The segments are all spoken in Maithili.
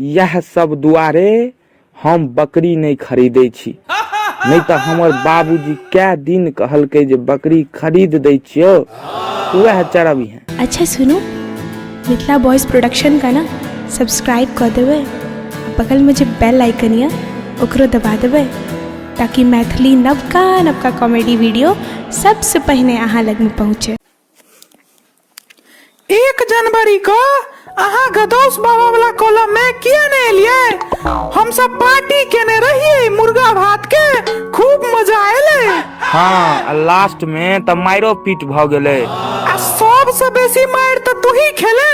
इएह सब दुआरे हम बकरी नहि खरीदै छी, नहि तऽ हमर बाबूजी कए दिन कहलकै जे बकरी खरीद दै छियौ, वएह चरबिहें। अच्छा सुनू, मिथिला बॉयज प्रोडक्शन का ना सब्सक्राइब कऽ देबै आ बगलमे जे बेल आइकन यऽ ओकरो दबा देबै ताकि मैथिली नवका नवका कॉमेडी वीडियो सबसँ पहिने अहाँ लगमे पहुँचे। 1 जनवरी क अहाँ गदौस बाबा वाला कॉलम में किया नहीं एलियै? हम सब पार्टी केने रहियै मुर्गा भात के, खूब मजा एलै। हाँ, आ लास्ट में त माइरो पीट भ गेलै। आ सबसे बेसी मारि त तू ही खेले,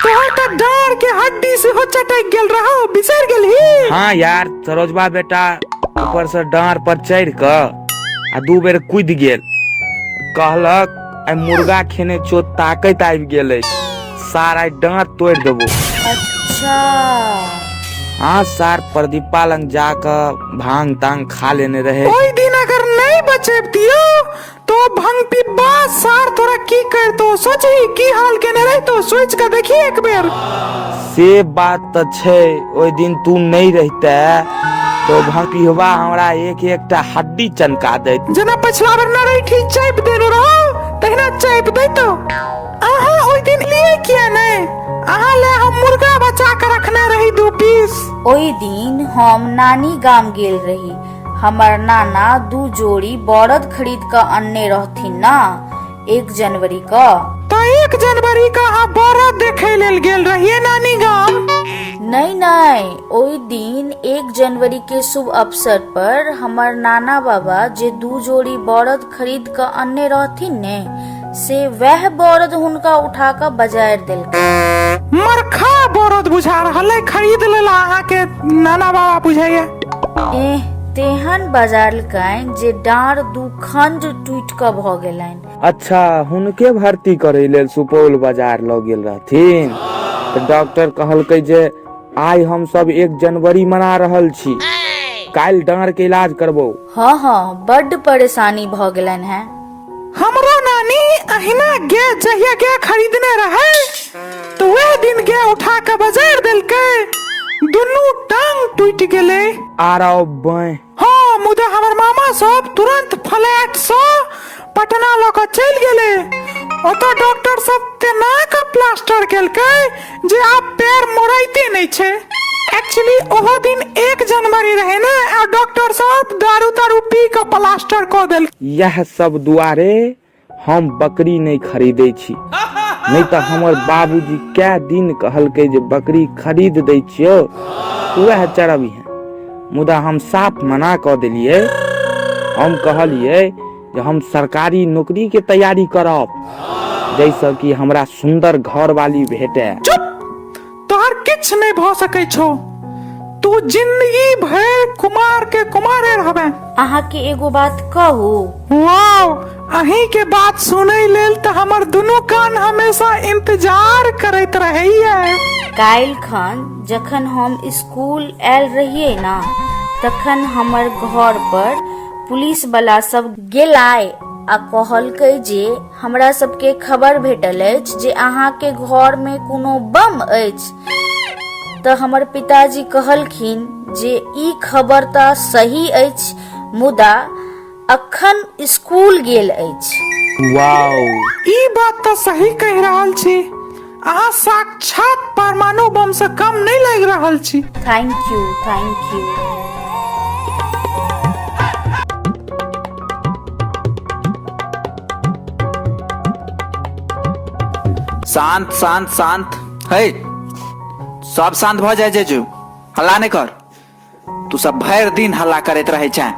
तोहर त डाँड़ के हड्डी सेहो चटक गेल रहौ, बिसरि गेलही? हाँ यार, सरोजबा बेटा ऊपर से डाँड़ पर चढ़ि क आ 2 बेर कूदि गेल, कहलक आइ मुर्गा खेने छो ताकत आबि गेल अछि, सार आइ डाँट तोड़ि देबो। अच्छा। हाँ सार प्रदीपा लंग जाकऽ भांग तांग खा लेने रहे। ओहि दिन अगर नहीं बचेबतियो तो भंग पिब्बा सार तोरा की करतो, सोचही की हाल केने रहितो, सोच के देखी एक बेर। से बात तऽ छै, ओहि दिन तू नहीं रहिते तो भंग पिहवा हमरा एक एकटा हड्डी चनका दैत। जेना पछिला बेर नरैठी चापि देने रहो तहिना चापि दैतो। अहाँ ओहि दिन लिए किया नहीं? अहाँ ले हम मुर्गा बचा के रखने रही 2 पीस। ओहि दिन हम नानी गाम गेल रही, हमर नाना 2 जोड़ी बरद खरीद के अनने रहथिन ना 1 जनवरी क। तो 1 जनवरी क अहाँ बरद देखे लेल गेल रहिए नानी गाम? नहीं नहीं, ओहि दिन 1 जनवरी के शुभ अवसर पर हमर नाना बाबा जे 2 जोड़ी बरद खरीद के अनने रहथिन ने, से वह बरद हुनका उठा के बजार देलकै। मरखा बरद बुझा रहल है, खरीद लेला अहाँ के नाना बाबा बुझाइया। एह, तेहन बजारलकनि जे डाँड़ 2 खंड टूटि कऽ भऽ गेलनि। अच्छा, हुनके भर्ती करै लेल सुपौल बाजार लऽ गेल रहथिन तऽ डॉक्टर कहलकै जे आइ हम सब 1 जनवरी मना रहल छी, काल्हि डाँड़ के इलाज करबौ। हाँ हाँ, बड्ड परेशानी भऽ गेलनि हैं। हमरो नानी अहिना गे जहिया गे खरीदने रहे तो वह दिन गे उठा के बजार देलकै, दुनू टांग टूटि गेलै। आरो बाँहि। हाँ, मुदा हमर मामा सब तुरंत फ्लैट से पटना लऽ कऽ चलि गेलै। ओतऽ डॉक्टर सब तेना कऽ प्लास्टर केलकै जे आब पैर मोड़ाइते नहि छै। एक्चुअली ओहो दिन 1 जनवरी रहे ने, आ डॉक्टर सब दारू तारू पी कऽ प्लास्टर कऽ देलकै। इएह सब दुआरे हम बकरी नहि खरीदै छी, नहि तऽ हमर बाबूजी कए दिन कहलकै जे बकरी खरीद दै छियौ वएह चरबिहें, मुदा हम साफ मना कऽ देलियै। हम कहलियै जे हम सरकारी नौकरी के तैयारी करब जाहिसँ कि हमरा सुन्दर घरवाली भेटए। चुप, तोहर किछु नहि भऽ सकै छौ, तू जिंदगी भरि कुमार के कुमारे रहबे। अहाँके एगो बात कहू? वाव, अहीं के बात सुनै लेल तऽ हमर दुनू कान हमेशा इंतजार करैत रहैया। काल्हि खन जखन हम स्कूल आयल रहियै ना, तखन हमर घर पर पुलिस वाला सब गेलाय आ कहलकै जे हमरा सबके खबर भेटल अछि जे अहाँके घर में कोनो बम अछि। तऽ हमर पिताजी कहलखिन जे ई खबर तऽ सही अछि, मुदा अखन स्कूल गेल अछि। वाओ, ई बात तऽ सही कहि रहल छी, अहाँ साक्षात परमाणु बम से कम नहि लागि रहल छी। Thank you, thank you. शांत शांत शांत, हे सब शांत भऽ जाय जेजू, हल्ला नहि कर। तू सब भरि दिन हल्ला करैत रहै छें,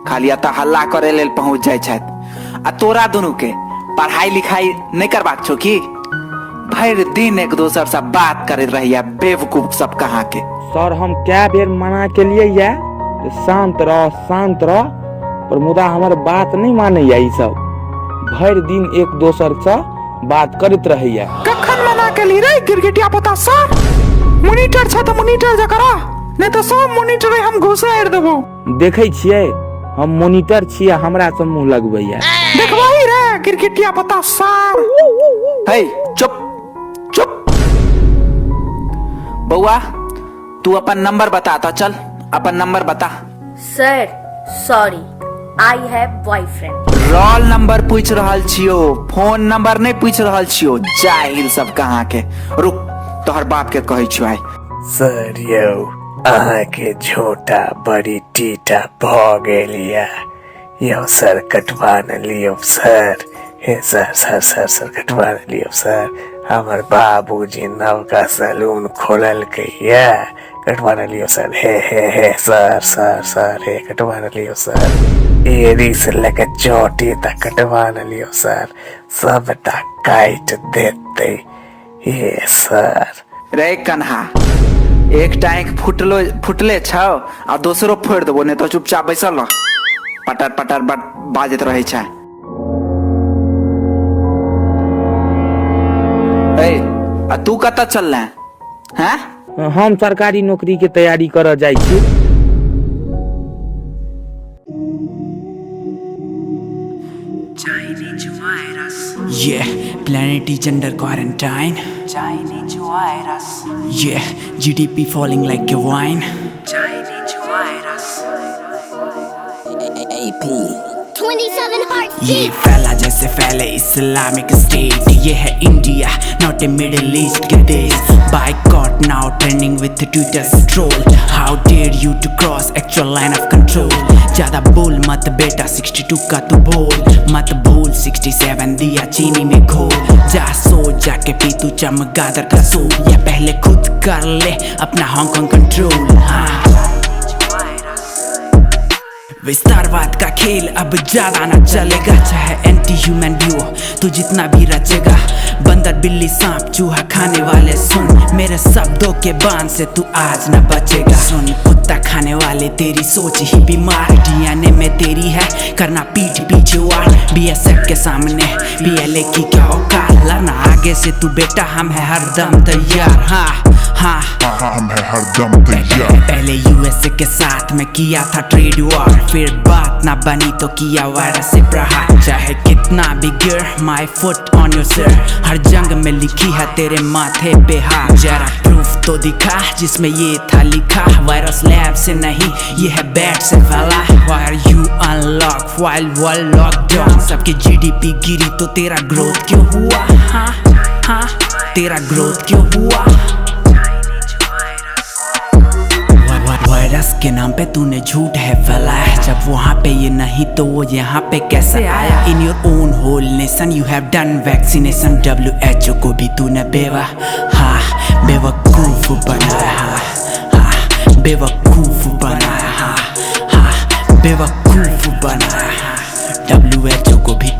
खाली एतऽ हल्ला करे लेल पहुँच जाइ छथि। आ तोरा दुनू के पढ़ाई लिखाई नहि करबाक छौ की? भरि दिन एक दोसर से बात करैत रहैया बेवकूफ सब कहाँ के। सर, हम कए बेर मना केलियै या जे शांत रह शांत रह, पर मुदा हमर बात नहि मानैया। ई सब भरि दिन एक दोसर से बात करैत रहैया। कखन मना केली रे गिरगिटिया पोता? सर मोनिटर छै तऽ मोनिटर जकाँ रह, नहि तऽ सब मोनिटरे हम घुसारि देबौ। देखै छियै, हम मोनिटर छी आ हमरा से मुंह लगबैया। देखबही रे गिरगिटिया पोता सार। हे चुप चुप। बौआ तू अपन नंबर बता त, चल अपन नंबर बता। Sir sorry, I have boyfriend. Roll number पूछ रहल छियो, फोन नंबर नहीं पूछ रहल छियो। जाहिल सब कहाँ के। रुक तोहर बाप के कहै छियो आइ। सर यौ अहाँके झोटा बड़ी टीटा भऽ गेल या यौ सर, कटवा न लियौ सर। हे सर सर सर सर कटवा न लियौ सर, हमर बाबूजी नवका सैलून खोललकै या, कटवा न लियौ सर। हे हे हे सर सर सर हे कटवा न लियौ सर, एड़ी से लऽ चोटी तक कटवा न लियौ सर, सबटा काटि देतै हे सर। रे कन्हा, एकटा आँखि फुटलो फुटले छौ आ दोसरो फोड़ि देबो, नहीं तो चुपचाप बैसल रह, पटर पटर बाजैत रहै छै। ए आ तू कतऽ चलले हैं? हम सरकारी नौकरी के तैयारी करऽ जाइ छी। Yeah, planet is under quarantine. Chinese virus. Yeah, GDP falling like a wine. Chinese virus. AP 27 hearts. ये फैला जैसे फैले इस्लामिक स्टेट। ये है India, not a Middle East के देश। Boycott now trending with Twitter troll. How dare you to cross actual line of control. ज्यादा बोल मत बेटा, 62 का तू बोल मत भूल, 67 दिया चीनी में घोल। जा सो जाके पी तू चमगादड़ का सूप, या पहले खुद कर ले अपना हांगकांग कंट्रोल। हाँ विस्तारवाद का खेल अब ज्यादा ना चलेगा, चाहे एंटी ह्यूमन भी हो तू जितना भी रचेगा। बंदर बिल्ली सांप चूहा खाने वाले सुन, मेरे शब्दों के बाण से तू आज ना बचेगा। सुन कुत्ता खाने वाले तेरी सोच ही बीमार, डीएनए में तेरी है करना पीठ पीछे वार। बीएसएफ के सामने बीएलए की क्या औकात, लड़ना आगे से तू बेटा हम है हरदम तैयार। हाँ हाँ हम है हरदम तैयार। पहले यूएसए के साथ में किया था ट्रेड वॉर, फिर बात ना बनी तो किया वायरस से प्रहार। चाहे कितना भी गिर my foot on your sir, हर जंग में लिखी है तेरे माथे पे हाथ। जरा प्रूफ तो दिखा जिसमें ये था लिखा, वायरस लैब से नहीं ये है बैट से फैला। Why are you unlock while world lockdown, सबकी जीडीपी गिरी तो तेरा ग्रोथ क्यों हुआ? हाँ हाँ तेरा ग्रोथ क्यों हुआ? वायरस के नाम पे तूने झूठ है फैलाया, जब वहाँ पे ये नहीं तो वो यहाँ पे कैसे आया? In your own whole nation you have done vaccination, WHO को भी तूने बेवा हाँ बेवकूफ बनाया। हाँ हाँ बेवकूफ बनाया। हाँ हाँ बेवकूफ बनाया। WHO को भी